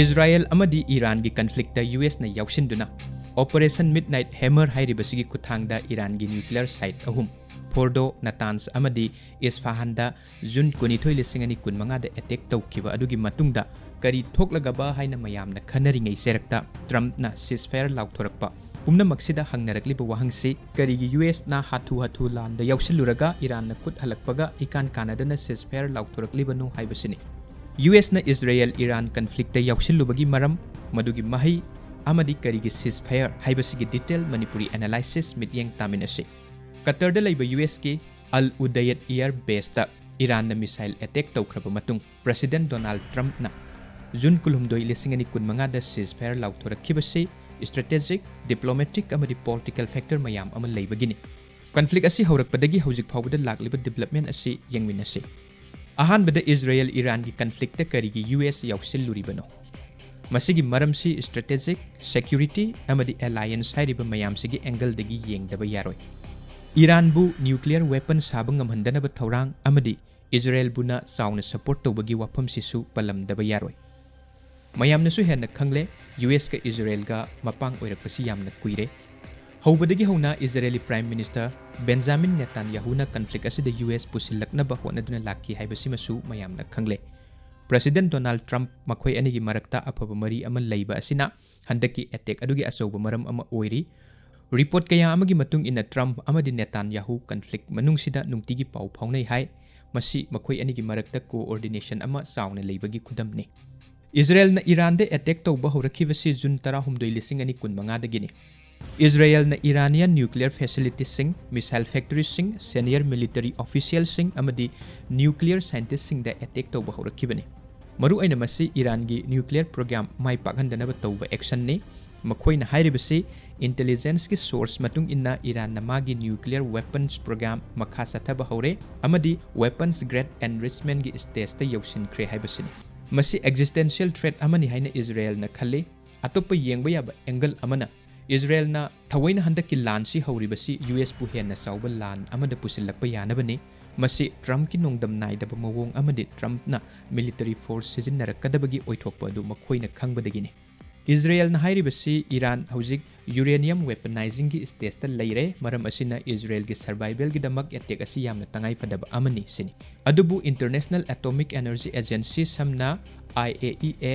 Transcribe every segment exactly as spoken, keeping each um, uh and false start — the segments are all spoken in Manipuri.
ꯏꯖꯔꯥꯌꯦꯜ ꯑꯃꯗꯤ ꯏꯔꯥꯟꯒꯤ ꯀꯟꯐ꯭ꯂꯤꯛꯇ ꯌꯨ ꯑꯦꯁꯅ ꯌꯥꯎꯁꯤꯟꯗꯨꯅ Operation Midnight Hammer ꯍꯥꯏꯔꯤꯕꯁꯤꯒꯤ ꯈꯨꯠꯊꯥꯡꯗ ꯏꯔꯥꯟꯒꯤ ꯅ꯭ꯌꯨꯀ꯭ꯂꯤꯌꯔ ꯁꯥꯏꯠ ꯑꯍꯨꯝ, ꯐꯣꯔꯗꯣ, ꯅꯇꯥꯟꯁ ꯑꯃꯗꯤ ꯏꯁꯐꯥꯍꯥꯟꯗ ꯖꯨꯟ ꯀꯨꯟꯅꯤꯊꯣꯏ, ꯂꯤꯁꯤꯡ ꯑꯅꯤ ꯀꯨꯟꯃꯉꯥꯗ ꯑꯦꯇꯦꯛ ꯇꯧꯈꯤꯕ ꯑꯗꯨꯒꯤ ꯃꯇꯨꯡꯗ ꯀꯔꯤ ꯊꯣꯛꯂꯒꯕ ꯍꯥꯏꯅ ꯃꯌꯥꯝꯅ ꯈꯟꯅꯔꯤꯉꯩ ꯆꯩꯔꯛꯇ ꯇ꯭ꯔꯝꯞꯅ ceasefire ꯂꯥꯎꯊꯣꯔꯛꯄ ꯄꯨꯝꯅꯃꯛꯁꯤꯗ ꯍꯪꯅꯔꯛꯂꯤꯕ ꯋꯥꯍꯪꯁꯤ, ꯀꯔꯤꯒꯤ ꯌꯨ ꯑꯦꯁꯅ ꯍꯥꯊꯨ ꯍꯥꯊꯨ ꯂꯥꯟꯗ ꯌꯥꯎꯁꯤꯜꯂꯨꯔꯒ ꯏꯔꯥꯟꯅ ꯈꯨꯠ ꯍꯜꯂꯛꯄꯒ ꯏꯀꯥꯟ ꯀꯥꯟꯅꯗꯅ ceasefire ꯂꯥꯎꯊꯣꯔꯛꯂꯤꯕꯅꯣ ꯍꯥꯏꯕꯁꯤꯅꯤ꯫ ꯌꯨ ꯑꯦꯁꯅ ꯏꯖꯔꯥꯌꯦꯜ ꯏꯔꯥꯟ ꯀꯟꯐ꯭ꯂꯤꯛꯇ ꯌꯥꯎꯁꯤꯜꯂꯨꯕꯒꯤ ꯃꯔꯝ, ꯃꯗꯨꯒꯤ ꯃꯍꯩ ꯑꯃꯗꯤ ꯀꯔꯤꯒꯤ ceasefire ꯍꯥꯏꯕꯁꯤꯒꯤ detail ꯃꯅꯤꯄꯨꯔꯤ analysis ꯃꯤꯠꯌꯦꯡ ꯇꯥꯃꯤꯟꯅꯁꯤ꯫ ꯀꯇꯔꯗ ꯂꯩꯕ ꯌꯨ ꯑꯦꯁꯀꯤ ꯑꯜ ꯎꯗꯌꯠ ꯏꯌꯔ ꯕꯦꯁꯇ ꯏꯔꯥꯟꯅ missile attack ꯇꯧꯈ꯭ꯔꯕ ꯃꯇꯨꯡ, ꯄ꯭ꯔꯦꯁꯤꯗꯦꯟꯠ ꯗꯣꯅꯥꯜꯗ ꯇ꯭ꯔꯝꯞꯅ ꯖꯨꯟ ꯀꯨꯟꯍꯨꯝꯗꯣꯏ, ꯂꯤꯁꯤꯡ ꯑꯅꯤ ꯀꯨꯟꯃꯉꯥꯗ ceasefire ꯂꯥꯎꯊꯣꯔꯛꯈꯤꯕꯁꯤ strategic, diplomatic ꯑꯃꯗꯤ political factor ꯃꯌꯥꯝ ꯑꯃ ꯂꯩꯕꯒꯤꯅꯤ꯫ ꯀꯟꯐ꯭ꯂꯤꯛ ꯑꯁꯤ ꯍꯧꯔꯛꯄꯗꯒꯤ ꯍꯧꯖꯤꯛ ꯐꯥꯎꯕꯗ ꯂꯥꯛꯂꯤꯕ development ꯑꯁꯤ ꯌꯦꯡꯃꯤꯟꯅꯁꯤ꯫ ꯑꯍꯥꯟꯕꯗ, ꯏꯖꯔꯥꯌꯦꯜ ꯏꯔꯥꯟꯒꯤ ꯀꯟꯐ꯭ꯂꯤꯛꯇ ꯀꯔꯤꯒꯤ ꯌꯨ ꯑꯦꯁ ꯌꯥꯎꯁꯤꯜꯂꯨꯔꯤꯕꯅꯣ? ꯃꯁꯤꯒꯤ ꯃꯔꯝꯁꯤ strategic, security ꯑꯃꯗꯤ alliance ꯍꯥꯏꯔꯤꯕ ꯃꯌꯥꯝꯁꯤꯒꯤ angle ꯗꯒꯤ ꯌꯦꯡꯗꯕ ꯌꯥꯔꯣꯏ꯫ ꯏꯔꯥꯟꯕꯨ nuclear weapon ꯁꯥꯕ ꯉꯝꯍꯟꯗꯅꯕ ꯊꯧꯔꯥꯡ ꯑꯃꯗꯤ ꯏꯖꯔꯥꯌꯦꯜꯕꯨꯅ ꯆꯥꯎꯅ support ꯇꯧꯕꯒꯤ ꯋꯥꯐꯝꯁꯤꯁꯨ ꯄꯜꯂꯝꯗꯕ ꯌꯥꯔꯣꯏ꯫ ꯃꯌꯥꯝꯅꯁꯨ ꯍꯦꯟꯅ ꯈꯪꯂꯦ, ꯌꯨ ꯑꯦꯁꯀ ꯏꯖꯔꯥꯌꯦꯜꯒ ꯃꯄꯥꯡ ꯑꯣꯏꯔꯛꯄꯁꯤ ꯌꯥꯝꯅ ꯀꯨꯏꯔꯦ꯫ ꯍꯧꯕꯗꯒꯤ ꯍꯧꯅ ꯏꯖꯔꯥꯌꯦꯂꯤ Prime Minister ꯕꯦꯟꯖꯥꯃꯤꯟ ꯅꯦꯇꯥꯟꯌꯥꯍꯨꯅ ꯀꯟꯐ꯭ꯂꯤꯛ ꯑꯁꯤꯗ ꯌꯨ ꯑꯦꯁ ꯄꯨꯁꯤꯜꯂꯛꯅꯕ ꯍꯣꯠꯅꯗꯨꯅ ꯂꯥꯛꯈꯤ ꯍꯥꯏꯕꯁꯤꯃꯁꯨ ꯃꯌꯥꯝꯅ ꯈꯪꯂꯦ꯫ ꯄ꯭ꯔꯦꯁꯤꯗꯦꯟꯠ ꯗꯣꯅꯥꯜꯗ ꯇ꯭ꯔꯝꯞ ꯃꯈꯣꯏ ꯑꯅꯤꯒꯤ ꯃꯔꯛꯇ ꯑꯐꯕ ꯃꯔꯤ ꯑꯃ ꯂꯩꯕ ꯑꯁꯤꯅ ꯍꯟꯗꯛꯀꯤ attack ꯑꯗꯨꯒꯤ ꯑꯆꯧꯕ ꯃꯔꯝ ꯑꯃ ꯑꯣꯏꯔꯤ꯫ Report ꯀꯌꯥ ꯑꯃꯒꯤ ꯃꯇꯨꯡ ꯏꯟꯅ, ꯇ꯭ꯔꯝꯞ ꯑꯃꯗꯤ ꯅꯦꯇꯥꯟꯌꯥꯍꯨ ꯀꯟꯐ꯭ꯂꯤꯛ ꯃꯅꯨꯡꯁꯤꯗ ꯅꯨꯡꯇꯤꯒꯤ ꯄꯥꯎ ꯐꯥꯎꯅꯩ ꯍꯥꯏ꯫ ꯃꯁꯤ ꯃꯈꯣꯏ ꯑꯅꯤꯒꯤ ꯃꯔꯛꯇ coordination ꯑꯃ ꯆꯥꯎꯅ ꯂꯩꯕꯒꯤ ꯈꯨꯗꯝꯅꯤ꯫ ꯏꯖꯔꯥꯌꯦꯜꯅ ꯏꯔꯥꯟꯗ attack ꯇꯧꯕ ꯍꯧꯔꯛꯈꯤꯕꯁꯤ ꯖꯨꯟ ꯇꯔꯥꯍꯨꯝꯗꯣꯏ, ꯂꯤꯁꯤꯡ ꯑꯅꯤ ꯀꯨꯟꯃꯉꯥꯗꯒꯤꯅꯤ꯫ ꯏꯖꯔꯥꯌꯦꯜꯅ ꯏꯔꯥꯅꯤꯌꯟ nuclear facilitiesꯁꯤꯡ, missile factoryꯁꯤꯡ, senior military officialꯁꯤꯡ ꯑꯃꯗꯤ nuclear scientistꯁꯤꯡꯗ attack ꯇꯧꯕ ꯍꯧꯔꯛꯈꯤꯕꯅꯤ꯫ ꯃꯔꯨꯑꯣꯏꯅ ꯃꯁꯤ ꯏꯔꯥꯟꯒꯤ nuclear program ꯃꯥꯏ ꯄꯥꯛꯍꯟꯗꯅꯕ ꯇꯧꯕ actionꯅꯤ꯫ ꯃꯈꯣꯏꯅ ꯍꯥꯏꯔꯤꯕꯁꯤ, intelligenceꯀꯤ source ꯃꯇꯨꯡ ꯏꯟꯅ ꯏꯔꯥꯟꯅ ꯃꯥꯒꯤ nuclear weapons program ꯃꯈꯥ ꯆꯠꯊꯕ ꯍꯧꯔꯦ ꯑꯃꯗꯤ weapons grade enrichmentꯀꯤ stageꯇ ꯌꯧꯁꯤꯟꯈ꯭ꯔꯦ ꯍꯥꯏꯕꯁꯤꯅꯤ꯫ ꯃꯁꯤ existential threat ꯑꯃꯅꯤ ꯍꯥꯏꯅ ꯏꯖꯔꯥꯌꯦꯜꯅ ꯈꯜꯂꯤ꯫ ꯑꯇꯣꯞꯄ ꯌꯦꯡꯕ ꯌꯥꯕ angle ꯑꯃꯅ, ꯏꯖꯔꯥꯌꯦꯜꯅ ꯊꯑꯣꯏꯅ ꯍꯟꯗꯛꯀꯤ ꯂꯥꯟꯁꯤ ꯍꯧꯔꯤꯕꯁꯤ ꯌꯨ ꯑꯦꯁꯄꯨ ꯍꯦꯟꯅ ꯆꯥꯎꯕ ꯂꯥꯟ ꯑꯃꯗ ꯄꯨꯁꯤꯜꯂꯛꯄ ꯌꯥꯅꯕꯅꯤ꯫ ꯃꯁꯤ ꯇ꯭ꯔꯝꯞꯀꯤ ꯅꯣꯡꯗꯝ ꯅꯥꯏꯗꯕ ꯃꯑꯣꯡ ꯑꯃꯗꯤ ꯇ꯭ꯔꯝꯞꯅ ꯃꯤꯂꯤꯇꯔꯤ ꯐꯣꯔꯁ ꯁꯤꯖꯤꯟꯅꯔꯛꯀꯗꯕꯒꯤ ꯑꯣꯏꯊꯣꯛꯄ ꯑꯗꯨ ꯃꯈꯣꯏꯅ ꯈꯪꯕꯗꯒꯤꯅꯤ꯫ ꯏꯖꯔꯦꯜꯅ ꯍꯥꯏꯔꯤꯕꯁꯤ ꯏꯔꯥꯟ ꯍꯧꯖꯤꯛ ꯌꯨꯔꯦꯅꯤꯌꯝ ꯋꯦꯄꯅꯥꯏꯖꯤꯡꯒꯤ ꯁ꯭ꯇꯦꯖꯇ ꯂꯩꯔꯦ, ꯃꯔꯝ ꯑꯁꯤꯅ ꯏꯖꯔꯦꯜꯒꯤ ꯁꯔꯚꯥꯏꯚꯦꯜꯒꯤꯗꯃꯛ ꯑꯦꯇꯦꯛ ꯑꯁꯤ ꯌꯥꯝꯅ ꯇꯉꯥꯏꯐꯗꯕ ꯑꯃꯅꯤ ꯁꯤꯅꯤ꯫ ꯑꯗꯨꯕꯨ ꯏꯟꯇꯔꯅꯦꯁꯅꯦꯜ ꯑꯦꯇꯣꯃꯤꯛ ꯑꯦꯅꯔꯖꯤ ꯑꯦꯖꯦꯟꯁꯤ, ꯁꯝꯅ I A E A,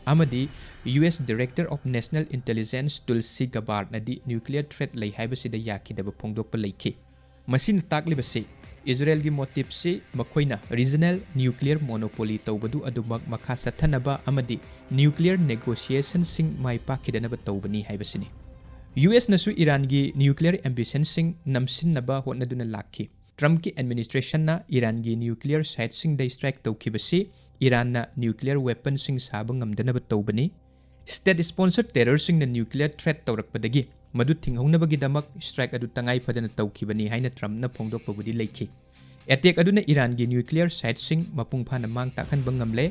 ꯑꯃꯗꯤ U S Director of National Intelligence Tulsi Gabbardꯅꯗꯤ ꯅ꯭ꯌꯨꯀ꯭ꯂꯤꯌꯔ ꯊ꯭ꯔꯦꯠ ꯂꯩ ꯍꯥꯏꯕꯁꯤꯗ ꯌꯥꯈꯤꯗꯕ ꯐꯣꯡꯗꯣꯛꯄ ꯂꯩꯈꯤ꯫ ꯃꯁꯤꯅ ꯇꯥꯛꯂꯤꯕꯁꯤ ꯏꯖꯔꯦꯜꯒꯤ ꯃꯣꯇꯤꯞꯁꯤ ꯃꯈꯣꯏꯅ ꯔꯤꯖꯅꯦꯜ ꯅ꯭ꯌꯨꯀ꯭ꯂꯤꯌꯔ ꯃꯣꯅꯣꯄꯣꯂꯤ ꯇꯧꯕꯗꯨ ꯑꯗꯨꯃꯛ ꯃꯈꯥ ꯆꯠꯊꯅꯕ ꯑꯃꯗꯤ ꯅ꯭ꯌꯨꯀ꯭ꯂꯤꯌꯔ ꯅꯦꯒꯣꯁꯤꯌꯦꯁꯟꯁꯤꯡ ꯃꯥꯏ ꯄꯥꯛꯈꯤꯗꯅꯕ ꯇꯧꯕꯅꯤ ꯍꯥꯏꯕꯁꯤꯅꯤ꯫ ꯌꯨ ꯑꯦꯁꯅꯁꯨ ꯏꯔꯥꯟꯒꯤ ꯅ꯭ꯌꯨꯀ꯭ꯂꯤꯌꯔ ꯑꯦꯝꯕꯤꯁꯟꯁꯤꯡ ꯅꯝꯁꯤꯟꯅꯕ ꯍꯣꯠꯅꯗꯨꯅ ꯂꯥꯛꯈꯤ꯫ ꯇ꯭ꯔꯝꯞꯀꯤ ꯑꯦꯗꯃꯤꯅꯤꯁꯇ꯭ꯔꯦꯁꯟꯅ ꯏꯔꯥꯟꯒꯤ ꯅ꯭ꯌꯨꯀ꯭ꯂꯤꯌꯔ ꯁꯥꯏꯠꯁꯤꯡꯗ ꯁ꯭ꯇ꯭ꯔꯥꯏꯛ ꯇꯧꯈꯤꯕꯁꯤ ꯏꯔꯥꯟꯅ ꯅ꯭ꯌꯨꯀ꯭ꯂꯤꯌꯔ ꯋꯦꯄꯟꯁꯤꯡ ꯁꯥꯕ ꯉꯝꯗꯅꯕ ꯇꯧꯕꯅꯤ꯫ ꯁ꯭ꯇꯦꯠ ꯁ꯭ꯄꯣꯟꯁꯔ ꯇꯦꯔꯔꯁꯤꯡꯅ ꯅ꯭ꯌꯨꯀ꯭ꯂꯤꯌꯔ ꯊ꯭ꯔꯦꯠ ꯇꯧꯔꯛꯄꯗꯒꯤ ꯃꯗꯨ ꯊꯤꯡꯍꯧꯅꯕꯒꯤꯗꯃꯛ ꯁ꯭ꯇ꯭ꯔꯥꯏꯛ ꯑꯗꯨ ꯇꯉꯥꯏ ꯐꯗꯅ ꯇꯧꯈꯤꯕꯅꯤ ꯍꯥꯏꯅ ꯇ꯭ꯔꯝꯞꯅ ꯐꯣꯡꯗꯣꯛꯄꯕꯨꯗꯤ ꯂꯩꯈꯤ꯫ ꯑꯦꯇꯦꯛ ꯑꯗꯨꯅ ꯏꯔꯥꯟꯒꯤ ꯅ꯭ꯌꯨꯀ꯭ꯂꯤꯌꯔ ꯁꯥꯏꯠꯁꯤꯡ ꯃꯄꯨꯡ ꯐꯥꯅ ꯃꯥꯡ ꯇꯥꯛꯍꯟꯕ ꯉꯝꯂꯦ꯫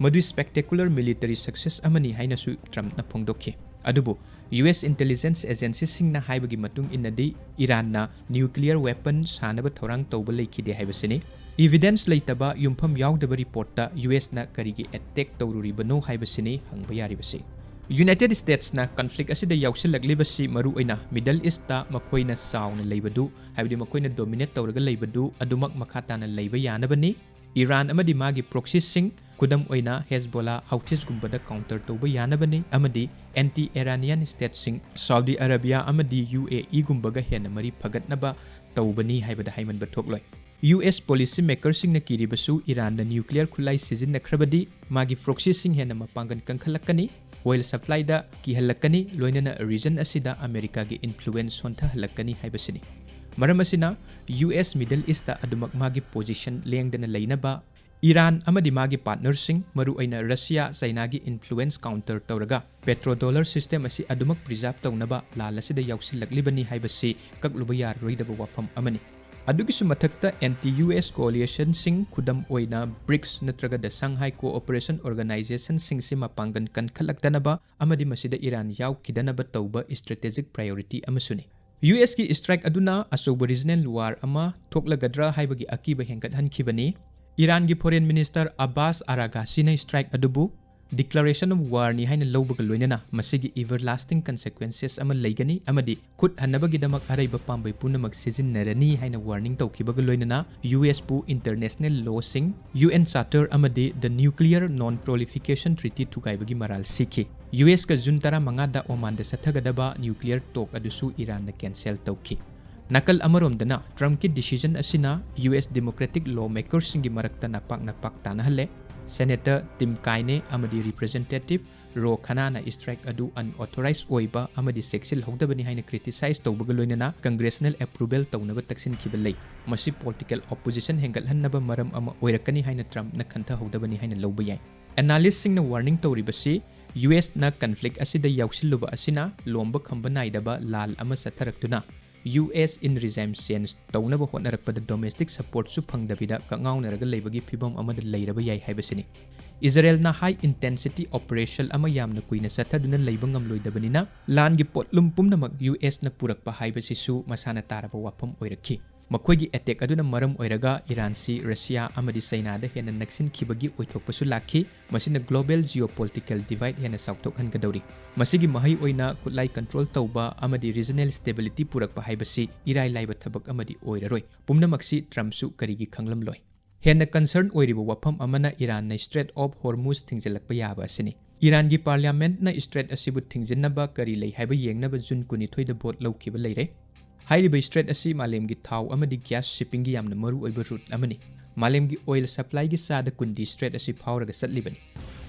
ꯃꯗꯨ ꯁ꯭ꯄꯦꯛꯇꯦꯀꯨꯂꯔ ꯃꯤꯂꯤꯇꯔꯤ ꯁꯛꯁꯦꯁ ꯑꯃꯅꯤ ꯍꯥꯏꯅꯁꯨ ꯇ꯭ꯔꯝꯞꯅ ꯐꯣꯡꯗꯣꯛꯈꯤ꯫ ꯑꯗꯨꯕꯨ ꯌꯨ ꯑꯦꯁ ꯏꯟꯇꯦꯂꯤꯖꯦꯟꯁ ꯑꯦꯖꯦꯟꯁꯤꯁꯤꯡꯅ ꯍꯥꯏꯕꯒꯤ ꯃꯇꯨꯡ ꯏꯟꯅꯗꯤ ꯏꯔꯥꯟꯅ ꯅ꯭ꯌꯨꯀ꯭ꯂꯤꯌꯔ ꯋꯦꯄꯟ ꯁꯥꯅꯕ ꯊꯧꯔꯥꯡ ꯇꯧꯕ ꯂꯩꯈꯤꯗꯦ ꯍꯥꯏꯕꯁꯤꯅꯤ꯫ ꯏꯚꯤꯗꯦꯟꯁ ꯂꯩꯇꯕ, ꯌꯨꯝꯐꯝ ꯌꯥꯎꯗꯕ ꯔꯤꯄꯣꯔꯠꯇ ꯌꯨ ꯑꯦꯁꯅ ꯀꯔꯤꯒꯤ ꯑꯦꯇꯦꯛ ꯇꯧꯔꯨꯔꯤꯕꯅꯣ ꯍꯥꯏꯕꯁꯤꯅꯤ ꯍꯪꯕ ꯌꯥꯔꯤꯕꯁꯤ꯫ ꯌꯨꯅꯥꯏꯇꯦꯗ ꯁ꯭ꯇꯦꯠꯁꯅ ꯀꯟꯐ꯭ꯂꯤꯛ ꯑꯁꯤꯗ ꯌꯥꯎꯁꯤꯜꯂꯛꯂꯤꯕꯁꯤ ꯃꯔꯨꯑꯣꯏꯅ ꯃꯤꯗꯜ ꯏꯁꯇ ꯃꯈꯣꯏꯅ ꯆꯥꯎꯅ ꯂꯩꯕꯗꯨ, ꯍꯥꯏꯕꯗꯤ ꯃꯈꯣꯏꯅ ꯗꯣꯃꯤꯅꯦꯠ ꯇꯧꯔꯒ ꯂꯩꯕꯗꯨ ꯑꯗꯨꯃꯛ ꯃꯈꯥ ꯇꯥꯅ ꯂꯩꯕ ꯌꯥꯅꯕꯅꯤ꯫ ꯏꯔꯥꯟ ꯑꯃꯗꯤ ꯃꯥꯒꯤ ꯄ꯭ꯔꯣꯛꯁꯤꯁꯤꯡ, ꯈꯨꯗꯝ ꯑꯣꯏꯅ ꯍꯦꯖꯕꯣꯂꯥ, ꯍꯧꯊꯤꯁꯒꯨꯝꯕꯗ ꯀꯥꯎꯟꯇꯔ ꯇꯧꯕ ꯌꯥꯅꯕꯅꯤ ꯑꯃꯗꯤ ꯑꯦꯟꯇꯤ ꯏꯔꯥꯅꯤꯌꯟ ꯁ꯭ꯇꯦꯠꯁꯤꯡ, ꯁꯥꯎꯗꯤ ꯑꯔꯥꯕꯤꯌꯥ ꯑꯃꯗꯤ ꯌꯨ ꯑꯦ ꯏꯒꯨꯝꯕꯒ ꯍꯦꯟꯅ ꯃꯔꯤ ꯐꯒꯠꯅꯕ ꯇꯧꯕꯅꯤ ꯍꯥꯏꯕꯗ ꯍꯥꯏꯃꯟꯕ ꯊꯣꯛꯂꯣꯏ꯫ ꯌꯨ ꯑꯦꯁ ꯄꯣꯂꯤꯁꯤ ꯃꯦꯀꯔꯁꯤꯡꯅ ꯀꯤꯔꯤꯕꯁꯨ ꯏꯔꯥꯟꯅ ꯅ꯭ꯌꯨꯀ꯭ꯂꯤꯌꯔ ꯈꯨꯠꯂꯥꯏ ꯁꯤꯖꯤꯟꯅꯈ꯭ꯔꯕꯗꯤ ꯃꯥꯒꯤ ꯄ꯭ꯔꯣꯛꯁꯤꯁꯤꯡ ꯍꯦꯟꯅ ꯃꯄꯥꯡꯒꯜ ꯀꯟꯈꯠꯂꯛꯀꯅꯤ, ꯑꯣꯏꯜ ꯁꯄ꯭ꯂꯥꯏꯗ ꯀꯤꯍꯜꯂꯛꯀꯅꯤ, ꯂꯣꯏꯅꯅ ꯔꯤꯖꯟ ꯑꯁꯤꯗ ꯑꯃꯦꯔꯤꯀꯥꯒꯤ ꯏꯟꯐ꯭ꯂꯨꯋꯦꯟꯁ ꯁꯣꯟꯊꯍꯜꯂꯛꯀꯅꯤ ꯍꯥꯏꯕꯁꯤꯅꯤ꯫ ꯃꯔꯝ ꯑꯁꯤꯅ ꯌꯨ ꯑꯦꯁ ꯃꯤꯗꯜ ꯏꯁꯇ ꯑꯗꯨꯃꯛ ꯃꯥꯒꯤ ꯄꯣꯖꯤꯁꯟ ꯂꯦꯡꯗꯅ ꯂꯩꯅꯕ, ꯏꯔꯥꯟ ꯑꯃꯗꯤ ꯃꯥꯒꯤ ꯄꯥꯔꯠꯅꯔꯁꯤꯡ, ꯃꯔꯨꯑꯣꯏꯅ ꯔꯁꯤꯌꯥ, ꯆꯥꯏꯅꯥꯒꯤ ꯏꯟꯐ꯭ꯂꯨꯋꯦꯟꯁ ꯀꯥꯎꯟꯇꯔ ꯇꯧꯔꯒ ꯄꯦꯇ꯭ꯔꯣ ꯗꯣꯂꯔ ꯁꯤꯁꯇꯦꯝ ꯑꯁꯤ ꯑꯗꯨꯃꯛ ꯄ꯭ꯔꯤꯖꯥꯔꯚ ꯇꯧꯅꯕ ꯂꯥꯟ ꯑꯁꯤꯗ ꯌꯥꯎꯁꯤꯜꯂꯛꯂꯤꯕꯅꯤ ꯍꯥꯏꯕꯁꯤ ꯀꯛꯂꯨꯕ ꯌꯥꯔꯔꯣꯏꯗꯕ ꯋꯥꯐꯝ ꯑꯃꯅꯤ꯫ ꯑꯗꯨꯒꯤꯁꯨ ꯃꯊꯛꯇ ꯑꯦꯟꯇꯤ ꯌꯨ ꯑꯦꯁ ꯀꯣꯑꯣꯂꯤꯁꯟꯁꯤꯡ, ꯈꯨꯗꯝ ꯑꯣꯏꯅ ꯕ꯭ꯔꯤꯛꯁ ꯅꯠꯇ꯭ꯔꯒ ꯗ ꯁꯪꯍꯥꯏ ꯀꯣꯑꯣꯄꯔꯦꯁꯟ ꯑꯣꯔꯒꯅꯥꯏꯖꯦꯁꯟꯁꯤꯡꯁꯤ ꯃꯄꯥꯡꯒꯜ ꯀꯟꯈꯠꯂꯛꯇꯅꯕ ꯑꯃꯗꯤ ꯃꯁꯤꯗ ꯏꯔꯥꯟ ꯌꯥꯎꯈꯤꯗꯅꯕ ꯇꯧꯕ ꯏꯁꯇ꯭ꯔꯦꯇꯦꯖꯤꯛ ꯄ꯭ꯔꯥꯏꯌꯣꯔꯤꯇꯤ ꯑꯃꯁꯨꯅꯤ꯫ ꯌꯨ ꯑꯦꯁꯀꯤ strike ꯑꯗꯨꯅ ꯑꯆꯧꯕ regional war ꯑꯃ ꯊꯣꯛꯂꯒꯗ꯭ꯔꯥ ꯍꯥꯏꯕꯒꯤ ꯑꯀꯤꯕ ꯍꯦꯟꯒꯠꯍꯟꯈꯤꯕꯅꯤ꯫ ꯏꯔꯥꯟꯒꯤ Foreign Minister ꯑꯕꯥꯁ ꯑꯔꯥꯒꯥꯁꯤꯅ strike ꯑꯗꯨꯕꯨ declaration of warꯅꯤ ꯍꯥꯏꯅ ꯂꯧꯕꯒ ꯂꯣꯏꯅꯅ ꯃꯁꯤꯒꯤ everlasting consequences ꯑꯃ ꯂꯩꯒꯅꯤ ꯑꯃꯗꯤ ꯈꯨꯠ ꯍꯟꯅꯕꯒꯤꯗꯃꯛ ꯑꯔꯩꯕ ꯄꯥꯝꯕꯩ ꯄꯨꯝꯅꯃꯛ ꯁꯤꯖꯤꯟꯅꯔꯅꯤ ꯍꯥꯏꯅ warning ꯇꯧꯈꯤꯕꯒ ꯂꯣꯏꯅꯅ ꯌꯨ ꯑꯦꯁꯄꯨ international lawꯁꯤꯡ, ꯌꯨ ꯑꯦꯟ Charter ꯑꯃꯗꯤ the Nuclear Non-Proliferation Treaty ꯊꯨꯒꯥꯏꯕꯒꯤ ꯃꯔꯥꯜ ꯁꯤꯈꯤ꯫ ꯌꯨ ꯑꯦꯁꯀ ꯖꯨꯟ ꯇꯔꯥꯃꯉꯥꯗ ꯑꯣꯃꯥꯟꯗ ꯆꯠꯊꯒꯗꯕ nuclear talk ꯑꯗꯨꯁꯨ ꯏꯔꯥꯟꯅ cancel ꯇꯧꯈꯤ꯫ ꯅꯥꯀꯜ ꯑꯃꯔꯣꯝꯗꯅ ꯇ꯭ꯔꯝꯞꯀꯤ decision ꯑꯁꯤꯅ ꯌꯨ ꯑꯦꯁ democratic lawmakerꯁꯤꯡꯒꯤ ꯃꯔꯛꯇ ꯅꯛꯄꯥꯛ ꯅꯛꯄꯥꯛ ꯇꯥꯅꯍꯜꯂꯦ꯫ Senator Tim Kaine ꯑꯃꯗꯤ Representative Ro Khannaꯅ strike ꯑꯗꯨ unauthorized ꯑꯣꯏꯕ ꯑꯃꯗꯤ ꯆꯦꯛꯁꯤꯜꯍꯧꯗꯕꯅꯤ ꯍꯥꯏꯅ criticize ꯇꯧꯕꯒ ꯂꯣꯏꯅꯅ congressional approval ꯇꯧꯅꯕ ꯇꯛꯁꯤꯟꯈꯤꯕ ꯂꯩ꯫ ꯃꯁꯤ political opposition ꯍꯦꯟꯒꯠꯍꯟꯅꯕ ꯃꯔꯝ ꯑꯃ ꯑꯣꯏꯔꯛꯀꯅꯤ ꯍꯥꯏꯅ ꯇ꯭ꯔꯝꯞꯅ ꯈꯟꯊꯍꯧꯗꯕꯅꯤ ꯍꯥꯏꯅ ꯂꯧꯕ ꯌꯥꯏ꯫ Analystꯁꯤꯡꯅ warning ꯇꯧꯔꯤꯕꯁꯤ ꯌꯨ ꯑꯦꯁꯅ conflict ꯑꯁꯤꯗ ꯌꯥꯎꯁꯤꯜꯂꯨꯕ ꯑꯁꯤꯅ ꯂꯣꯝꯕ ꯈꯝꯕ ꯅꯥꯏꯗꯕ ꯂꯥꯜ ꯑꯃ ꯆꯠꯊꯔꯛꯇꯨꯅ U S in regime change ꯇꯧꯅꯕ ꯍꯣꯠꯅꯔꯛꯄꯗ domestic supportꯁꯨ ꯐꯪꯗꯕꯤꯗ ꯀꯛꯉꯥꯎꯅꯔꯒ ꯂꯩꯕꯒꯤ ꯐꯤꯚꯝ ꯑꯃꯗ ꯂꯩꯔꯕ ꯌꯥꯏ ꯍꯥꯏꯕꯁꯤꯅꯤ꯫ ꯏꯖꯔꯦꯜꯅ high intensity operation ꯑꯃ ꯌꯥꯝꯅ ꯀꯨꯏꯅ ꯆꯠꯊꯗꯨꯅ ꯂꯩꯕ ꯉꯝꯂꯣꯏꯗꯕꯅꯤꯅ ꯂꯥꯟꯒꯤ ꯄꯣꯠꯂꯨꯝ ꯄꯨꯝꯅꯃꯛ ꯌꯨ ꯑꯦꯁꯅ ꯄꯨꯔꯛꯄ ꯍꯥꯏꯕꯁꯤꯁꯨ ꯃꯁꯥꯅ ꯇꯥꯔꯕ ꯋꯥꯐꯝ ꯑꯣꯏꯔꯛꯈꯤ꯫ ꯃꯈꯣꯏꯒꯤ attack ꯑꯗꯨꯅ ꯃꯔꯝ ꯑꯣꯏꯔꯒ ꯏꯔꯥꯟꯁꯤ ꯔꯁꯤꯌꯥ ꯑꯃꯗꯤ ꯆꯩꯅꯥꯗ ꯍꯦꯟꯅ ꯅꯛꯁꯤꯟꯈꯤꯕꯒꯤ ꯑꯣꯏꯊꯣꯛꯄꯁꯨ ꯂꯥꯛꯈꯤ꯫ ꯃꯁꯤꯅ global geopolitical divide ꯍꯦꯟꯅ ꯆꯥꯎꯊꯣꯛꯍꯟꯒꯗꯧꯔꯤ꯫ ꯃꯁꯤꯒꯤ ꯃꯍꯩ ꯑꯣꯏꯅ ꯈꯨꯠꯂꯥꯏ control ꯇꯧꯕ ꯑꯃꯗꯤ regional stability ꯄꯨꯔꯛꯄ ꯍꯥꯏꯕꯁꯤ ꯏꯔꯥꯏ ꯂꯥꯏꯕ ꯊꯕꯛ ꯑꯃꯗꯤ ꯑꯣꯏꯔꯔꯣꯏ꯫ ꯄꯨꯝꯅꯃꯛꯁꯤ ꯇ꯭ꯔꯝꯞꯁꯨ ꯀꯔꯤꯒꯤ ꯈꯪꯂꯝꯂꯣꯏ? ꯍꯦꯟꯅ concern ꯑꯣꯏꯔꯤꯕ ꯋꯥꯐꯝ ꯑꯃꯅ ꯏꯔꯥꯟꯅ Strait of Hormuz ꯊꯤꯡꯖꯤꯜꯂꯛꯄ ꯌꯥꯕ ꯑꯁꯤꯅꯤ꯫ ꯏꯔꯥꯟꯒꯤ parliamentꯅ strait ꯑꯁꯤꯕꯨ ꯊꯤꯡꯖꯤꯟꯅꯕ ꯀꯔꯤ ꯂꯩ ꯍꯥꯏꯕ ꯌꯦꯡꯅꯕ ꯖꯨꯟ ꯀꯨꯟꯅꯤꯊꯣꯏꯗ vote ꯂꯧꯈꯤꯕ ꯂꯩꯔꯦ꯫ ꯍꯥꯏꯔꯤꯕ strait ꯑꯁꯤ ꯃꯥꯂꯦꯝꯒꯤ ꯊꯥꯎ ꯑꯃꯗꯤ gas shippingꯒꯤ ꯌꯥꯝꯅ ꯃꯔꯨ ꯑꯣꯏꯕ route ꯑꯃꯅꯤ꯫ ꯃꯥꯂꯦꯝꯒꯤ oil supplyꯒꯤ ꯆꯥꯗ ꯀꯨꯟꯗꯤ strait ꯑꯁꯤ ꯐꯥꯎꯔꯒ ꯆꯠꯂꯤꯕꯅꯤ꯫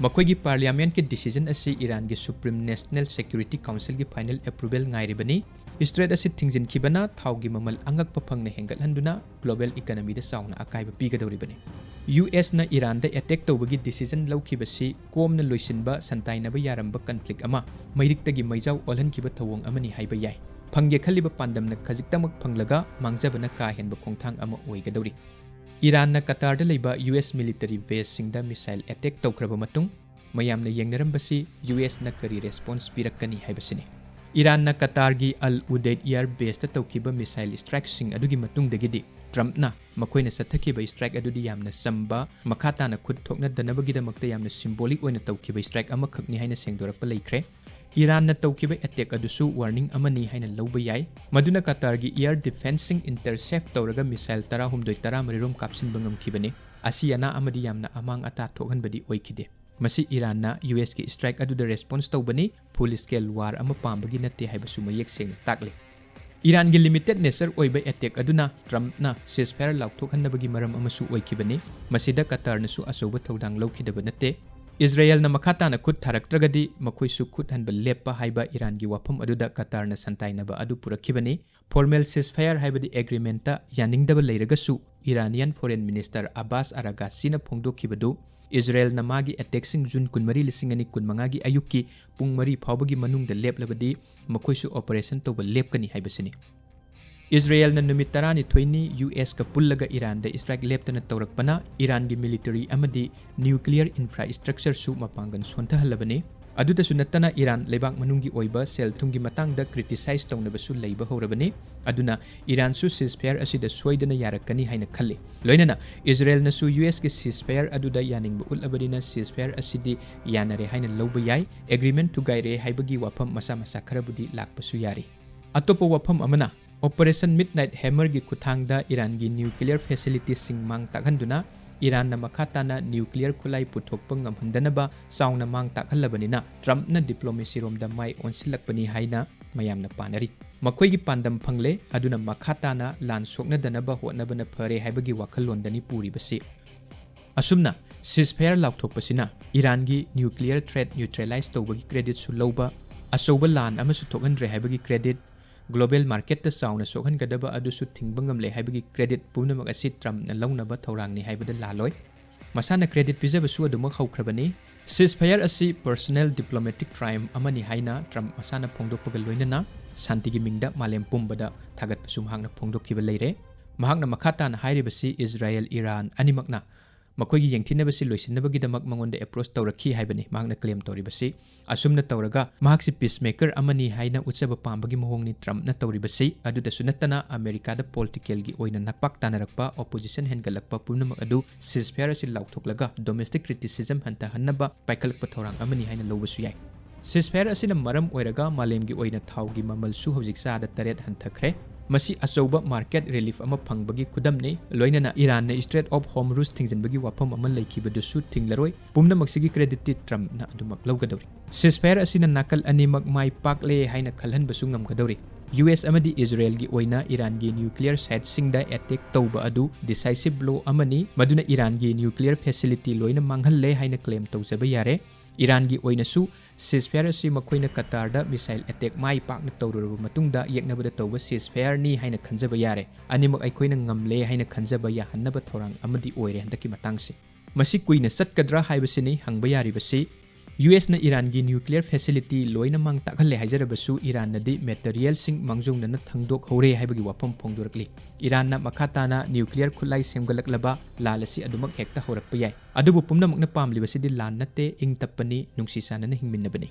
ꯃꯈꯣꯏꯒꯤ parliamentꯀꯤ decision ꯑꯁꯤ ꯏꯔꯥꯟꯒꯤ Supreme National Security Councilꯒꯤ final approval ꯉꯥꯏꯔꯤꯕꯅꯤ꯫ Strait ꯑꯁꯤ ꯊꯤꯡꯖꯤꯟꯈꯤꯕꯅ ꯊꯥꯎꯒꯤ ꯃꯃꯜ ꯑꯉꯛꯄ ꯐꯪꯅ ꯍꯦꯟꯒꯠꯍꯟꯗꯨꯅ global economyꯗ ꯆꯥꯎꯅ ꯑꯀꯥꯏꯕ ꯄꯤꯒꯗꯧꯔꯤꯕꯅꯤ꯫ ꯌꯨ ꯑꯦꯁꯅ ꯏꯔꯥꯟꯗ attack ꯇꯧꯕꯒꯤ decision ꯂꯧꯈꯤꯕꯁꯤ ꯀꯣꯝꯅ ꯂꯣꯏꯁꯤꯟꯕ, ꯁꯟꯇꯥꯏꯅꯕ ꯌꯥꯔꯝꯕ conflict ꯑꯃ ꯃꯩꯔꯤꯛꯇꯒꯤ ꯃꯩꯖꯥꯎ ꯑꯣꯜꯍꯟꯈꯤꯕ ꯊꯧꯑꯣꯡ ꯑꯃꯅꯤ ꯍꯥꯏꯕ ꯌꯥꯏ꯫ ꯐꯪꯒꯦ ꯈꯜꯂꯤꯕ ꯄꯥꯟꯗꯝꯅ ꯈꯖꯤꯛꯇꯃꯛ ꯐꯪꯂꯒ ꯃꯥꯡꯖꯕꯅ ꯀꯥ ꯍꯦꯟꯕ ꯈꯣꯡꯊꯥꯡ ꯑꯃ ꯑꯣꯏꯒꯗꯧꯔꯤ꯫ ꯏꯔꯥꯟꯅ ꯀꯇꯥꯔꯗ ꯂꯩꯕ ꯌꯨ ꯑꯦꯁ military baseꯁꯤꯡꯗ missile attack ꯇꯧꯈ꯭ꯔꯕ ꯃꯇꯨꯡ ꯃꯌꯥꯝꯅ ꯌꯦꯡꯅꯔꯝꯕꯁꯤ ꯌꯨ ꯑꯦꯁꯅ ꯀꯔꯤ response ꯄꯤꯔꯛꯀꯅꯤ ꯍꯥꯏꯕꯁꯤꯅꯤ꯫ ꯏꯔꯥꯟꯅ ꯀꯇꯥꯔꯒꯤ ꯑꯜ ꯎꯗꯩꯗ ꯏꯌꯥꯔ ꯕꯦꯁꯇ ꯇꯧꯈꯤꯕ ꯃꯤꯁꯥꯏꯜ ꯁ꯭ꯇ꯭ꯔꯥꯏꯛꯁꯤꯡ ꯑꯗꯨꯒꯤ ꯃꯇꯨꯡꯗꯒꯤꯗꯤ ꯇ꯭ꯔꯝꯞꯅ ꯃꯈꯣꯏꯅ ꯆꯠꯊꯈꯤꯕ ꯁ꯭ꯇ꯭ꯔꯥꯏꯛ ꯑꯗꯨꯗꯤ ꯌꯥꯝꯅ ꯆꯝꯕ, ꯃꯈꯥ ꯇꯥꯅ ꯈꯨꯠ ꯊꯣꯛꯅꯗꯅꯕꯒꯤꯗꯃꯛꯇ ꯌꯥꯝꯅ ꯁꯤꯝꯕꯣꯂꯤꯛ ꯑꯣꯏꯅ ꯇꯧꯈꯤꯕ ꯁ꯭ꯇ꯭ꯔꯥꯏꯛ ꯑꯃꯈꯛꯅꯤ ꯍꯥꯏꯅ ꯁꯦꯡꯗꯣꯔꯛꯄ ꯂꯩꯈ꯭ꯔꯦ꯫ ꯏꯔꯥꯟꯅ ꯇꯧꯈꯤꯕ ꯑꯦꯇꯦꯛ ꯑꯗꯨꯁꯨ ꯋꯥꯔꯅꯤꯡ ꯑꯃꯅꯤ ꯍꯥꯏꯅ ꯂꯧꯕ ꯌꯥꯏ, ꯃꯗꯨꯅ ꯀꯇꯥꯔꯒꯤ ꯏꯌꯥꯔ ꯗꯤꯐꯦꯟꯁꯁꯤꯡ ꯏꯟꯇꯔꯁꯦꯞ ꯇꯧꯔꯒ ꯃꯤꯁꯥꯏꯜ ꯇꯔꯥꯍꯨꯝꯗꯣꯏ ꯇꯔꯥꯃꯔꯤ ꯔꯣꯝ ꯀꯥꯞꯁꯤꯟꯕ ꯉꯝꯈꯤꯕꯅꯤ꯫ ꯑꯁꯤ ꯑꯅꯥ ꯑꯃꯗꯤ ꯌꯥꯝꯅ ꯑꯃꯥꯡ ꯑꯇꯥ ꯊꯣꯛꯍꯟꯕꯗꯤ ꯑꯣꯏꯈꯤꯗꯦ꯫ ꯃꯁꯤ ꯏꯔꯥꯟꯅ ꯌꯨ ꯑꯦꯁꯀꯤ ꯁ꯭ꯇ꯭ꯔꯥꯏꯛ ꯑꯗꯨꯗ ꯔꯦꯁꯄꯣꯟꯁ ꯇꯧꯕꯅꯤ, ꯐꯨꯜ ꯁ꯭ꯀꯦꯜ ꯋꯥꯔ ꯑꯃ ꯄꯥꯝꯕꯒꯤ ꯅꯠꯇꯦ ꯍꯥꯏꯕꯁꯨ ꯃꯌꯦꯛ ꯁꯦꯡꯅ ꯇꯥꯛꯂꯤ꯫ ꯏꯔꯥꯟꯒꯤ ꯂꯤꯃꯤꯇꯦꯗ ꯅꯦꯆꯔ ꯑꯣꯏꯕ ꯑꯦꯇꯦꯛ ꯑꯗꯨꯅ ꯇ꯭ꯔꯝꯞꯅ ꯁꯤꯖꯐꯥꯌꯔ ꯂꯥꯎꯊꯣꯛꯍꯟꯅꯕꯒꯤ ꯃꯔꯝ ꯑꯃꯁꯨ ꯑꯣꯏꯈꯤꯕꯅꯤ꯫ ꯃꯁꯤꯗ ꯀꯇꯥꯔꯅꯁꯨ ꯑꯆꯧꯕ ꯊꯧꯗꯥꯡ ꯂꯧꯈꯤꯗꯕ ꯅꯠꯇꯦ꯫ ꯏꯖꯔꯦꯜꯅ ꯃꯈꯥ ꯇꯥꯅ ꯈꯨꯠ ꯊꯥꯔꯛꯇ꯭ꯔꯒꯗꯤ ꯃꯈꯣꯏꯁꯨ ꯈꯨꯠ ꯍꯟꯕ ꯂꯦꯞꯄ ꯍꯥꯏꯕ ꯏꯔꯥꯟꯒꯤ ꯋꯥꯐꯝ ꯑꯗꯨꯗ ꯀꯇꯥꯔꯅ ꯁꯟꯇꯥꯏꯅꯕ ꯑꯗꯨ ꯄꯨꯔꯛꯈꯤꯕꯅꯤ꯫ ꯐꯣꯔꯃꯦꯜ ꯁꯤꯖꯐꯥꯌꯔ ꯍꯥꯏꯕꯗꯤ ꯑꯦꯒ꯭ꯔꯤꯃꯦꯟꯠꯇ ꯌꯥꯅꯤꯡꯗꯕ ꯂꯩꯔꯒꯁꯨ, ꯏꯔꯥꯅꯤꯌꯥꯟ ꯐꯣꯔꯦꯟ ꯃꯤꯅꯤꯁꯇꯔ ꯑꯕꯥꯁ ꯑꯔꯥꯒꯥꯁꯤꯅ ꯐꯣꯡꯗꯣꯛꯈꯤꯕꯗꯨ, ꯏꯖꯔꯦꯜꯅ ꯃꯥꯒꯤ ꯑꯦꯇꯦꯛꯁꯤꯡ ꯖꯨꯟ ꯀꯨꯟꯃꯔꯤ, ꯂꯤꯁꯤꯡ ꯑꯅꯤ ꯀꯨꯟꯃꯉꯥꯒꯤ ꯑꯌꯨꯛꯀꯤ ꯄꯨꯡ ꯃꯔꯤ ꯐꯥꯎꯕꯒꯤ ꯃꯅꯨꯡꯗ ꯂꯦꯞꯂꯕꯗꯤ ꯃꯈꯣꯏꯁꯨ ꯑꯣꯄꯔꯦꯁꯟ ꯇꯧꯕ ꯂꯦꯞꯀꯅꯤ ꯍꯥꯏꯕꯁꯤꯅꯤ꯫ ꯏꯖꯔꯦꯜꯅ ꯅꯨꯃꯤꯠ ꯇꯔꯥꯅꯤꯊꯣꯏꯅꯤ ꯌꯨ ꯑꯦꯁꯀ ꯄꯨꯜꯂꯒ ꯏꯔꯥꯟꯗ ꯁ꯭ꯇ꯭ꯔꯥꯏꯛ ꯂꯦꯞꯇꯅ ꯇꯧꯔꯛꯄꯅ ꯏꯔꯥꯟꯒꯤ ꯃꯤꯂꯤꯇꯔꯤ ꯑꯃꯗꯤ ꯅ꯭ꯌꯨꯀ꯭ꯂꯤꯌꯔ ꯏꯟꯐ꯭ꯔꯥꯁ꯭ꯇ꯭ꯔꯛꯆꯔꯁꯨ ꯃꯄꯥꯡꯒꯜ ꯁꯣꯟꯊꯍꯜꯂꯕꯅꯤ꯫ ꯑꯗꯨꯗꯁꯨ ꯅꯠꯇꯅ ꯏꯔꯥꯟ ꯂꯩꯕꯥꯛ ꯃꯅꯨꯡꯒꯤ ꯑꯣꯏꯕ ꯁꯦꯜ ꯊꯨꯝꯒꯤ ꯃꯇꯥꯡꯗ ꯀ꯭ꯔꯤꯇꯤꯁꯥꯏꯖ ꯇꯧꯅꯕꯁꯨ ꯂꯩꯕ ꯍꯧꯔꯕꯅꯤ꯫ ꯑꯗꯨꯅ ꯏꯔꯥꯟꯁꯨ ꯁꯤꯖꯐꯥꯌꯔ ꯑꯁꯤꯗ ꯁꯣꯏꯗꯅ ꯌꯥꯔꯛꯀꯅꯤ ꯍꯥꯏꯅ ꯈꯜꯂꯤ꯫ ꯂꯣꯏꯅꯅ ꯏꯖꯔꯦꯜꯅꯁꯨ ꯌꯨ ꯑꯦꯁꯀꯤ ꯁꯤꯖꯐꯥꯌꯔ ꯑꯗꯨꯗ ꯌꯥꯅꯤꯡꯕ ꯎꯠꯂꯕꯅꯤꯅ ꯁꯤꯖꯐꯥꯌꯔ ꯑꯁꯤꯗꯤ ꯌꯥꯅꯔꯦ ꯍꯥꯏꯅ ꯂꯧꯕ ꯌꯥꯏ꯫ ꯑꯦꯒ꯭ꯔꯤꯃꯦꯟꯠ ꯊꯨꯒꯥꯏꯔꯦ ꯍꯥꯏꯕꯒꯤ ꯋꯥꯐꯝ ꯃꯆꯥ ꯃꯆꯥ ꯈꯔꯕꯨꯗꯤ ꯂꯥꯛꯄꯁꯨ ꯌꯥꯔꯤ꯫ ꯑꯇꯣꯞꯄ ꯋꯥꯐꯝ ꯑꯃꯅ, ꯑꯣꯄꯔꯦꯁꯟ ꯃꯤꯗꯅꯥꯏꯠ ꯍꯦꯃꯔꯒꯤ ꯈꯨꯠꯊꯥꯡꯗ ꯏꯔꯥꯟꯒꯤ ꯅ꯭ꯌꯨꯀ꯭ꯂꯤꯌꯔ ꯐꯦꯁꯤꯂꯤꯇꯤꯁꯤꯡ ꯃꯥꯡ ꯇꯥꯛꯍꯟꯗꯨꯅ ꯏꯔꯥꯟꯅ ꯃꯈꯥ ꯇꯥꯅ ꯅ꯭ꯌꯨꯀ꯭ꯂꯤꯌꯔ ꯈꯨꯠꯂꯥꯏ ꯄꯨꯊꯣꯛꯄ ꯉꯝꯍꯟꯗꯅꯕ ꯆꯥꯎꯅ ꯃꯥꯡ ꯇꯥꯛꯍꯜꯂꯕꯅꯤꯅ ꯇ꯭ꯔꯝꯞꯅ ꯗꯤꯄ꯭ꯂꯣꯃꯦꯁꯤꯔꯣꯝꯗ ꯃꯥꯏ ꯑꯣꯟꯁꯤꯜꯂꯛꯄꯅꯤ ꯍꯥꯏꯅ ꯃꯌꯥꯝꯅ ꯄꯥꯅꯔꯤ꯫ ꯃꯈꯣꯏꯒꯤ ꯄꯥꯟꯗꯝ ꯐꯪꯂꯦ, ꯑꯗꯨꯅ ꯃꯈꯥ ꯇꯥꯅ ꯂꯥꯟ ꯁꯣꯛꯅꯗꯅꯕ ꯍꯣꯠꯅꯕꯅ ꯐꯔꯦ ꯍꯥꯏꯕꯒꯤ ꯋꯥꯈꯜꯂꯣꯟꯗꯅꯤ ꯄꯨꯔꯤꯕꯁꯤ꯫ ꯑꯁꯨꯝꯅ ꯁꯤꯖꯐꯥꯌꯔ ꯂꯥꯎꯊꯣꯛꯄꯁꯤꯅ ꯏꯔꯥꯟꯒꯤ ꯅ꯭ꯌꯨꯀ꯭ꯂꯤꯌꯔ ꯊ꯭ꯔꯦꯠ ꯅ꯭ꯌꯨꯇ꯭ꯔꯦꯂꯥꯏꯖ ꯇꯧꯕꯒꯤ ꯀ꯭ꯔꯦꯗꯤꯠꯁꯨ ꯂꯧꯕ, ꯑꯆꯧꯕ ꯂꯥꯟ ꯑꯃꯁꯨ ꯊꯣꯛꯍꯟꯗ꯭ꯔꯦ ꯍꯥꯏꯕꯒꯤ ꯀ꯭ꯔꯦꯗꯤꯠ, ꯒ꯭ꯂꯣꯕꯦꯜ ꯃꯥꯔꯀꯦꯠꯇ ꯆꯥꯎꯅ ꯁꯣꯛꯍꯟꯒꯗꯕ ꯑꯗꯨꯁꯨ ꯊꯤꯡꯕ ꯉꯝꯂꯦ ꯍꯥꯏꯕꯒꯤ ꯀ꯭ꯔꯦꯗꯤꯠ ꯄꯨꯝꯅꯃꯛ ꯑꯁꯤ ꯇ꯭ꯔꯝꯞꯅ ꯂꯧꯅꯕ ꯊꯧꯔꯥꯡꯅꯤ ꯍꯥꯏꯕꯗ ꯂꯥꯜꯂꯣꯏ꯫ ꯃꯁꯥꯅ ꯀ꯭ꯔꯦꯗꯤꯠ ꯄꯤꯖꯕꯁꯨ ꯑꯗꯨꯃꯛ ꯍꯧꯈ꯭ꯔꯕꯅꯤ꯫ ꯁꯤꯖꯐꯥꯌꯔ ꯑꯁꯤ ꯄꯔꯁꯣꯅꯦꯜ ꯗꯤꯄ꯭ꯂꯣꯃꯦꯇꯤꯛ ꯇ꯭ꯔꯥꯏꯝ ꯑꯃꯅꯤ ꯍꯥꯏꯅ ꯇ꯭ꯔꯝꯞ ꯃꯁꯥꯅ ꯐꯣꯡꯗꯣꯛꯄꯒ ꯂꯣꯏꯅꯅ ꯁꯥꯟꯇꯤꯒꯤ ꯃꯤꯡꯗ ꯃꯥꯂꯦꯝ ꯄꯨꯝꯕꯗ ꯊꯥꯒꯠꯄꯁꯨ ꯃꯍꯥꯛꯅ ꯐꯣꯡꯗꯣꯛꯈꯤꯕ ꯂꯩꯔꯦ꯫ ꯃꯍꯥꯛꯅ ꯃꯈꯥ ꯇꯥꯅ ꯍꯥꯏꯔꯤꯕꯁꯤ ꯏꯖꯔꯥꯌꯦꯜ ꯏꯔꯥꯟ ꯑꯅꯤꯃꯛꯅ ꯃꯈꯣꯏꯒꯤ ꯌꯦꯡꯊꯤꯅꯕꯁꯤ ꯂꯣꯏꯁꯤꯟꯅꯕꯒꯤꯗꯃꯛ ꯃꯉꯣꯟꯗ ꯑꯦꯄ꯭ꯔꯣꯆ ꯇꯧꯔꯛꯈꯤ ꯍꯥꯏꯕꯅꯤ ꯃꯍꯥꯛꯅ ꯀ꯭ꯂꯦꯝ ꯇꯧꯔꯤꯕꯁꯤ꯫ ꯑꯁꯨꯝꯅ ꯇꯧꯔꯒ ꯃꯍꯥꯛꯁꯤ ꯄꯤꯁꯃꯦꯀꯔ ꯑꯃꯅꯤ ꯍꯥꯏꯅ ꯎꯠꯆꯕ ꯄꯥꯝꯕꯒꯤ ꯃꯑꯣꯡꯅꯤ ꯇ꯭ꯔꯝꯞꯅ ꯇꯧꯔꯤꯕꯁꯤ꯫ ꯑꯗꯨꯗꯁꯨ ꯅꯠꯇꯅ ꯑꯃꯦꯔꯤꯀꯥꯗ ꯄꯣꯂꯤꯇꯤꯀꯦꯜꯒꯤ ꯑꯣꯏꯅ ꯅꯛꯄꯥꯛ ꯇꯥꯅꯔꯛꯄ, ꯑꯣꯄꯣꯖꯤꯁꯟ ꯍꯦꯟꯒꯠꯂꯛꯄ ꯄꯨꯝꯅꯃꯛ ꯑꯗꯨ ꯁꯤꯖꯐꯥꯌꯔ ꯑꯁꯤ ꯂꯥꯎꯊꯣꯛꯂꯒ ꯗꯣꯃꯦꯁꯇꯤꯛ ꯀ꯭ꯔꯤꯇꯤꯁꯤꯖꯝ ꯍꯟꯊꯍꯟꯅꯕ ꯄꯥꯏꯈꯠꯂꯛꯄ ꯊꯧꯔꯥꯡ ꯑꯃꯅꯤ ꯍꯥꯏꯅ ꯂꯧꯕꯁꯨ ꯌꯥꯏ꯫ ꯁꯤꯖꯐꯥꯌꯔ ꯑꯁꯤꯅ ꯃꯔꯝ ꯑꯣꯏꯔꯒ ꯃꯥꯂꯦꯝꯒꯤ ꯑꯣꯏꯅ ꯊꯥꯎꯒꯤ ꯃꯃꯜꯁꯨ ꯍꯧꯖꯤꯛ ꯆꯥꯗ ꯇꯔꯦꯠ ꯍꯟꯊꯈ꯭ꯔꯦ꯫ ꯃꯁꯤ ꯑꯆꯧꯕ ꯃꯥꯔꯀꯦꯠ ꯔꯤꯂꯤꯐ ꯑꯃ ꯐꯪꯕꯒꯤ ꯈꯨꯗꯝꯅꯤ꯫ ꯂꯣꯏꯅꯅ ꯏꯔꯥꯟꯅ ꯏꯁꯇ꯭ꯔꯦꯠ ꯑꯣꯐ ꯍꯣꯔꯃꯨꯖ ꯊꯤꯡꯖꯤꯟꯕꯒꯤ ꯋꯥꯐꯝ ꯑꯃ ꯂꯩꯈꯤꯕꯗꯨꯁꯨ ꯊꯤꯡꯂꯔꯣꯏ꯫ ꯄꯨꯝꯅꯃꯛꯁꯤꯒꯤ ꯀ꯭ꯔꯦꯗꯤꯠꯇꯤ ꯇ꯭ꯔꯝꯞꯅ ꯑꯗꯨꯃꯛ ꯂꯧꯒꯗꯧꯔꯤ꯫ ꯁꯤꯖꯐꯥꯌꯔ ꯑꯁꯤꯅ ꯅꯥꯀꯜ ꯑꯅꯤꯃꯛ ꯃꯥꯏ ꯄꯥꯛꯂꯦ ꯍꯥꯏꯅ ꯈꯜꯍꯟꯕꯁꯨ ꯉꯝꯒꯗꯧꯔꯤ꯫ ꯌꯨ ꯑꯦꯁ ꯑꯃꯗꯤ ꯏꯖꯔꯦꯜꯒꯤ ꯑꯣꯏꯅ ꯏꯔꯥꯟꯒꯤ ꯅ꯭ꯌꯨꯀ꯭ꯂꯤꯌꯔ ꯁꯥꯏꯠꯁꯤꯡꯗ ꯑꯦꯇꯦꯛ ꯇꯧꯕ ꯑꯗꯨ ꯗꯤꯁꯥꯏꯁꯤꯚ ꯕ꯭ꯂꯣ ꯑꯃꯅꯤ, ꯃꯗꯨꯅ ꯏꯔꯥꯟꯒꯤ ꯅ꯭ꯌꯨꯀ꯭ꯂꯤꯌꯔ ꯐꯦꯁꯤꯂꯤꯇꯤ ꯂꯣꯏꯅ ꯃꯥꯡꯍꯜꯂꯦ ꯍꯥꯏꯅ ꯀ꯭ꯂꯦꯝ ꯇꯧꯖꯕ ꯌꯥꯔꯦ꯫ ꯏꯔꯥꯟꯒꯤ ꯑꯣꯏꯅꯁꯨ ꯁꯤꯖꯐꯥꯌꯔ ꯑꯁꯤ ꯃꯈꯣꯏꯅ ꯀꯇꯥꯔꯗ ꯃꯤꯁꯥꯏꯜ ꯑꯦꯇꯦꯛ ꯃꯥꯏ ꯄꯥꯛꯅ ꯇꯧꯔꯨꯔꯕ ꯃꯇꯨꯡꯗ ꯌꯦꯛꯅꯕꯗ ꯇꯧꯕ ꯁꯤꯖꯐꯥꯌꯔꯅꯤ ꯍꯥꯏꯅ ꯈꯟꯖꯕ ꯌꯥꯔꯦ꯫ ꯑꯅꯤꯃꯛ ꯑꯩꯈꯣꯏꯅ ꯉꯝꯂꯦ ꯍꯥꯏꯅ ꯈꯟꯖꯕ ꯌꯥꯍꯟꯅꯕ ꯊꯧꯔꯥꯡ ꯑꯃꯗꯤ ꯑꯣꯏꯔꯦ ꯍꯟꯗꯛꯀꯤ ꯃꯇꯥꯡꯁꯤ꯫ ꯃꯁꯤ ꯀꯨꯏꯅ ꯆꯠꯀꯗ꯭ꯔꯥ ꯍꯥꯏꯕꯁꯤꯅꯤ ꯍꯪꯕ ꯌꯥꯔꯤꯕꯁꯤ꯫ ꯌꯨ ꯑꯦꯁꯅ ꯏꯔꯥꯟꯒꯤ ꯅ꯭ꯌꯨꯀ꯭ꯂꯤꯌꯔ ꯐꯦꯁꯤꯂꯤꯇꯤ ꯂꯣꯏꯅ ꯃꯥꯡ ꯇꯥꯛꯍꯜꯂꯦ ꯍꯥꯏꯖꯔꯕꯁꯨ, ꯏꯔꯥꯟꯅꯗꯤ ꯃꯦꯇꯔꯤꯌꯦꯜꯁꯤꯡ ꯃꯥꯡꯖꯧꯅꯅ ꯊꯪꯗꯣꯛꯍꯧꯔꯦ ꯍꯥꯏꯕꯒꯤ ꯋꯥꯐꯝ ꯐꯣꯡꯗꯣꯔꯛꯂꯤ꯫ ꯏꯔꯥꯟꯅ ꯃꯈꯥ ꯇꯥꯅ ꯅ꯭ꯌꯨꯀ꯭ꯂꯤꯌꯔ ꯈꯨꯠꯂꯥꯏ ꯁꯦꯝꯒꯠꯂꯛꯂꯕ ꯂꯥꯟ ꯑꯁꯤ ꯑꯗꯨꯃꯛ ꯍꯦꯛꯇ ꯍꯧꯔꯛꯄ ꯌꯥꯏ꯫ ꯑꯗꯨꯕꯨ ꯄꯨꯝꯅꯃꯛꯅ ꯄꯥꯝꯂꯤꯕꯁꯤꯗꯤ ꯂꯥꯟ ꯅꯠꯇꯦ, ꯏꯪ ꯇꯞꯄꯅꯤ, ꯅꯨꯡꯁꯤ ꯆꯥꯟꯅꯅ ꯍꯤꯡꯃꯤꯟꯅꯕꯅꯤ꯫